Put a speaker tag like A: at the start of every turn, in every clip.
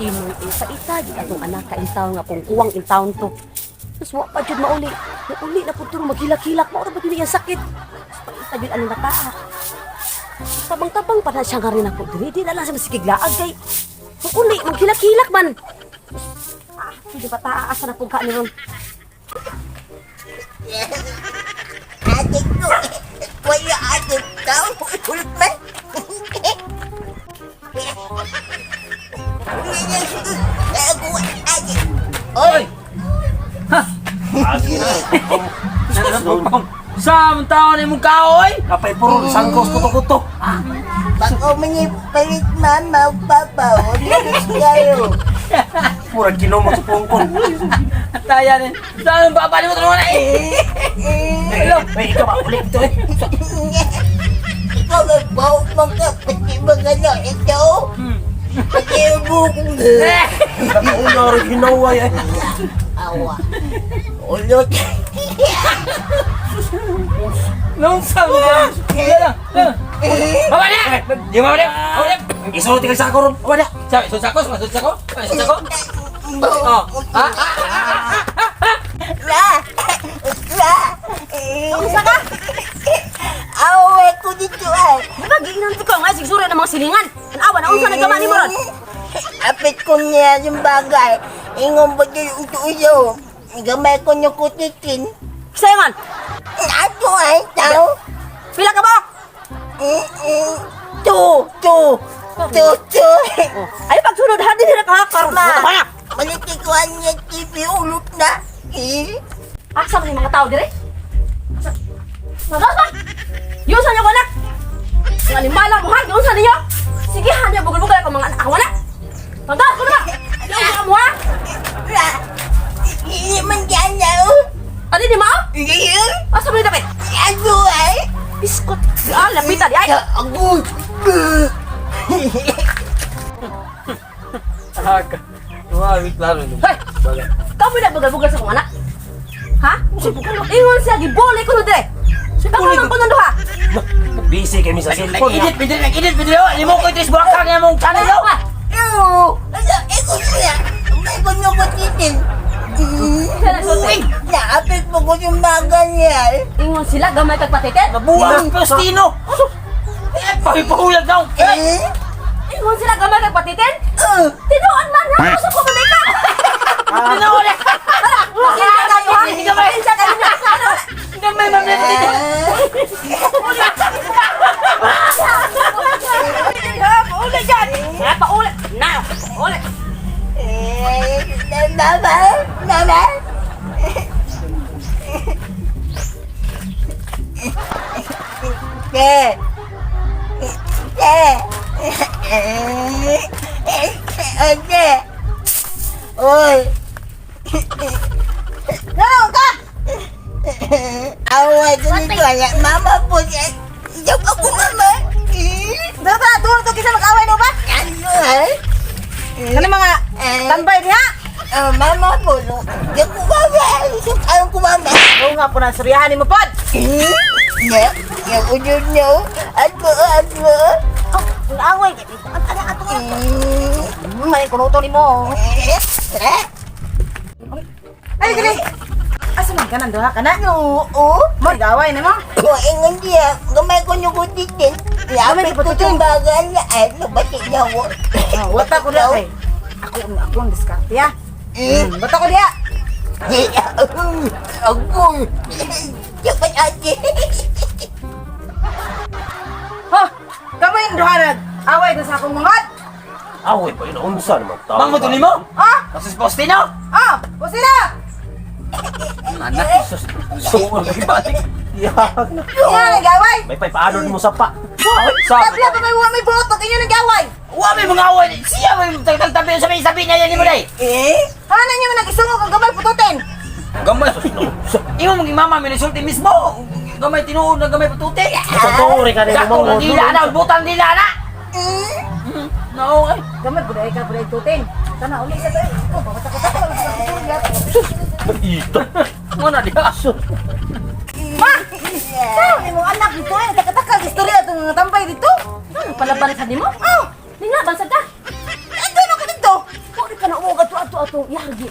A: Ginoo, paita gid atong anak ka in town nga kung kuwang in town to. Tapos wa pa jud mauli. Mauli na pud to maghilak-hilak mao ra ba dili ang sakit. Tapos paita gid anong bataa. Tabang-tabang pa na siya nga rin ako diri. Di na lang siya masigiglaag kay mauli maghilak-hilak man. Ah, hindi bata asa na pud ka ni ron.
B: Ate ko, wala ate tao, ulot man. Oy!
C: Sa mong tao ni mong kaoy?
D: Kapay puro sangkos kuto-kuto.
B: Bako palit mama o papa, ulit kayo.
D: Murag kinomot sa pungkon.
C: Taya ni. Sa mong baba ni mo tulungan na eh.
D: Hello. Ay, ikaw ba ulit ito eh.
B: Ikaw nagbaw man ka, pati mga na ito. Pati ang bukong
D: Una rin hinaway eh.
B: Awa. Ulot.
C: Nung sa mo ka? Baba niya! Di ba niya? Baba niya!
D: Isulot ka sa ako ron. Wala.
C: Sabi, sulod sako, sulod sako, sulod sako. Oh, ha?
B: La! La!
A: Unsa ka?
B: Awa ko dito ay.
A: Di ba giinan ko nga sigsura ng mga silingan. Anawa na unsa nagama nimo ron?
B: Apit ko niya yung bagay. Ingon ba yung uto-uyo? Gamay ko niyo kutitin.
A: Sayangan,
B: Ato ay, tao.
A: pila ka ba?
B: Two, two, two, two.
A: Oh. Ay pagsunod ha dinhi ra ka karon.
B: Ma,
A: Wala.
B: malitik ko ang niya TV ulot na. Eh,
A: Asa man yung mga tao dire? Sa ba? Yun sa inyo ko anak! Ang animala mo ha? Yun sa ninyo? Sige ha niya, bugal-bugal ako mga anak. Ako wala! Tanda ko na ba? Yun sa mo ha?
B: La, hindi man dyan na oh.
A: Ano ni mao?
B: Hindi.
A: Asa mo ni dapat?
B: Ato ay.
A: Biskot! Ah, lapita di ay!
B: Agoy.
C: Aga. Wow, klaro.
A: Hey! Kamu na bugal-bugal sa kong anak? Ha? Ingon siya, gibuli ko no dire! Kamu man ko nang duha!
D: Busy kami sa cellphone.
C: Nag-edit, pwede, nag-edit, pwede. Limo ko itis buwakang nga mong channel.
A: Ah,
B: No. Ikaw siya. May ko niyo kutitin.
A: Siya nagsulti.
B: Naapit mo ko yung baga niya.
A: Ingon sila, gamay kag patitin.
C: Mabuang Faustino. Eh, pahipahulag daw.
B: Eh?
A: Ingon sila, gamay kag patitin.
B: Uh,
A: Tinuon man ha! Gusto ko man ka!
C: Tinuon na.
A: Tara! Pasensya kayo ha!
C: Gamay.
A: Pasensya kayo niya!
C: Gamay, ma'am.
A: Pauli dyan! Pauli! Na! Pauli!
B: eh, mama, mama. Eh. Eh. Eh. Eh. Oy.
A: Ano ka?
B: Awa ko nito anak mama po. Iyak ako mama. Eh,
E: Dara ta, duol to kinsa mag-away no ba?
B: Ano eh?
E: Kani mga
B: Eh.
E: tambay diha.
B: Ah, mama po. Iyak ko mama. Iyak ko mama.
E: Oo nga po na suryahan nimo pod.
B: Eh, Ya, ya ujud niyo. Ako, ako.
E: Oh, ang away kay ang ana ato.
B: Eh,
E: May kunuto nimo.
B: eh, eh.
E: Ay dili. Asa man ka nang duha ka na?
B: Oo.
E: Mo gaway nimo.
B: Ko ingon diya, gamay ko niyo kutitin.
E: Gamay
B: Lapit
E: ko
B: ko
E: kutitin.
B: itong baga niya. Ay, nabati niya ko.
E: Oh, wata ko diha kay. Ako ako ang diskarte ya.
B: Eh,
E: Bata ko diha.
B: Agoy. Dapat ate.
E: Ho, kamay ang duha nag away do sa akong manghod.
D: Away pa yun. Unsa naman tao.
C: Mang mo to nimo?
E: Ah,
C: Kasus Faustino.
E: ah, kusina.
C: Anak, sus.
D: Suol balik. Yak na.
E: Inyo nag-away.
D: May paipaano mo sa pa.
C: Sa
E: Tabla pa may wa may buotok inyo nag-away.
C: Wa may mga away. Siya may tagtagtabi sa may sabi niya yan ni mo day.
B: Eh?
E: Hanan niyo nag-isungog ang gamay pututin.
C: Gamay. Imo mong mama may nasulti mismo. Gamay tinuod na gamay patuti.
D: Sa tore ka nimo
C: Dako
D: mo.
C: ng dila na, butang dila na.
B: Eh?
C: No, ay.
E: Gamay gud ay ka gud ay tutin. Sana uli sa tayo. Oh, babata ko ta.
D: Ito.
C: Mo na diha.
E: Ma! Sao imong anak dito ay taka-taka istorya atong mga tambay dito.
A: Ano pala balikan nimo?
E: Oh,
A: Ninga, bansag ka!
E: andun ako dito.
A: Wa Itong yagi.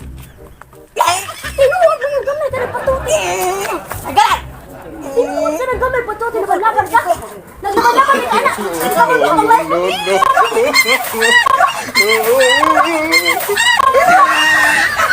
A: Tinuod mo yung gamay ka nagpatuti.
E: Tagalan!
A: Tinuod ka ng gamay patuti. Naglaban ka. Naglaban ka anak. Naglaban ka.
B: No, no.